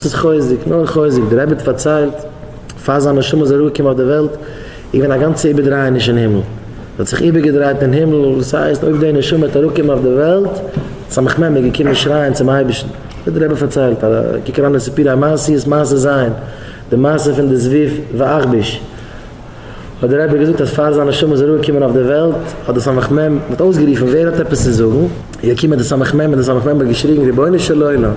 איז חוזק, נאר חוזק, דער רבי האט פארציילט, פאר זיין נשמה איז אראפגעקומען אויף די וועלט, איז געווען א גאנצע איבערדרייעניש אין הימל, עס האט זיך איבערגעדרייט אין הימל, דאס הייסט אויב די נשמה וועט אראפקומען אויף די וועלט, סמך מם איז געקומען שרייען צום אייבערשטן, האט דער רבי פארציילט, קוק אריין אין סיפורי המעשיות, מעשה ז', די מעשה פון די זבוב ועכביש. האט דער רבי געזאגט אז פאר זיין נשמה איז אראפגעקומען אויף דער וועלט האט דער סמך מם האט אויסגערופן ווער האט עפעס צו זאגן, איז געקומען דער סמך מם און דער סמך מם האט געשריגן רבונו של עולם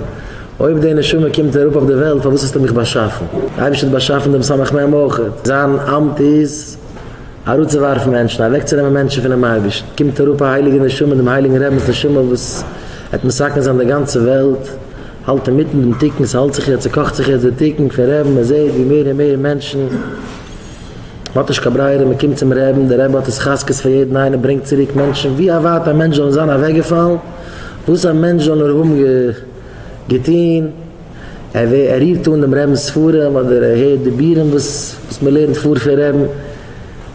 אויב די נשמה קומט אראפ אויף דער וועלט פארוואס האסטו מיך באשאפן? דער אייבערשטער האט באשאפן דעם סמך מם אויך, זיין אמט איז אראפצואווארפן מענטשן, אוועקצונעמען מענטשן פונעם אייבערשטן, קומט אראפ א הייליגע נשמה, דעם הייליגן רבינ'ס נשמה וואס וועט מתקן זיין די גאנצע וועלט, האלט אינמיטן דעם תיקון, ס'האלט זיך יעצט, ס'קאכט זיך יעצט דער תיקון פון רעבן, מען זעט ווי מער און מער מענטשן, מען האט נישט קיין ברירה, מען קומט צום רעבן, דער רבי האט התחזקות פאר יעדן איינעם, ברענגט צוריק מענטשן, ווי א ווייט א מענטש זאל זיין אוועקגעפאלן, וואס א מענטש זאל נאר האבן געטון, ער רירט אן דעם רעבנ'ס ספרים, אדער ער הערט דיבורים וואס מען לערנט פאר פון רעבן,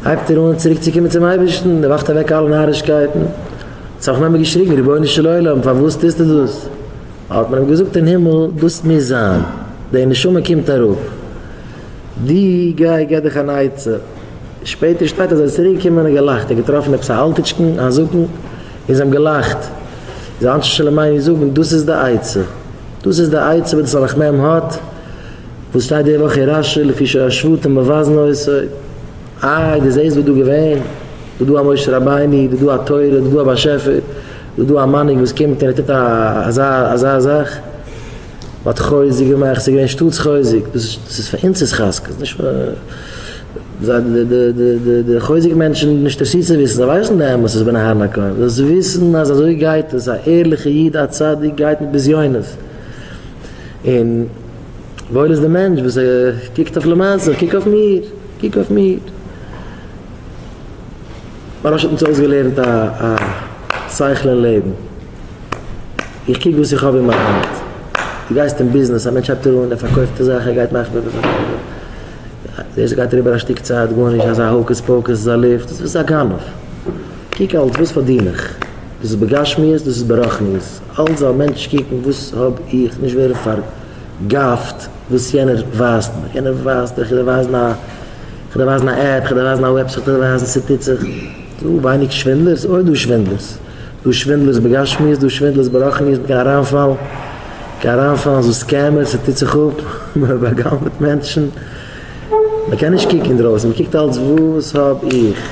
הייבט ער אן צוריק צו קומען צום אייבערשטן, ער ווארפט אוועק אלע נארישקייטן. סמך מם האט געשריגן, רבונו של עולם, פארוואס טוסטו דאס? האט מען אים געזאגט אין הימל, דאס מוז זיין, די נשמה קומט אראפ, דו גיי געב דיך אן עצה. שפעטער שטייט אז ער איז צוריק געקומען און געלאכט, ער האט געטראפן עפעס א אלטיטשקן, א זקן, און זיי האבן געלאכט. איז אנשי שלומינו זאגן, דאס איז די עצה, דאס איז די עצה וואס די סמך מם האט, וואס שטייט די וואך אין רשי, לפי שהשבטים מבזין אותו, איי דו זעסט וואס דא געווען? דא דא א משה רבינו, דא דא א תורה, דא דא א באשעפער, דא דא א מנהיג וואס קומט און ער טוט אזא אזא זאך, מען האט חוזק געמאכט, ס'איז געווען שטאטס חוזק, דאס איז פאר אונז איז חזקות, נישט פאר זיי, די די די די די חוזק מענטשן נישט אינטערעסירט צו וויסן, זיי ווייסן די אמת איז בן אהרן הכהן, זאלסט וויסן אז אזוי גייט עס, א ערליכע איד א צדיק גייט מיט בזיונות, און וואויל איז די מענטש וואס ער קוקט אויף למעשה, קוק אויף מיר, קוק אויף מיר. מוהראש האט אונז אויסגעלערנט א שכל אין לעבן. איך קוק וואס איך האב אין מיין האנט. דו גייסט אין ביזנעס, א מענטש הייבט אן, ער פארקויפט א זאך, ער גייט מאכן, דאס גייט אריבער א שטיק צייט, גארנישט, אזא hocus pocus, אזא לופט, דאס איז א גנב. קוק אלץ, וואס פארדין איך? דאס איז בגשמיות, דאס איז ברוחניות. אלץ זאל א מענטש קוקן וואס האב איך, נישט ווערן פארגאפט וואס יענער ווייזט מיר. יענער ווייזט דיך, איך דיר ווייזן א. כ'דיר ווייזן א app, כ'דיר ווייזן א website, כ'דיר ווייזן ס'טוט זיך. דא ווייניג שווינדלערס? אוי דא שווינדלערס. דא שווינדלערס בגשמיות, דא שווינדלערס ברוחניות, מ'קען אריינפאלן, מ'קען אריינפאלן, ס'דא scammers, ס'טוט זיך אפ, מ'בא'גנב'עט מענטשן. מ'קען נישט קוקן אינדרויסן, מ'קוקט אלץ וואס האב איך.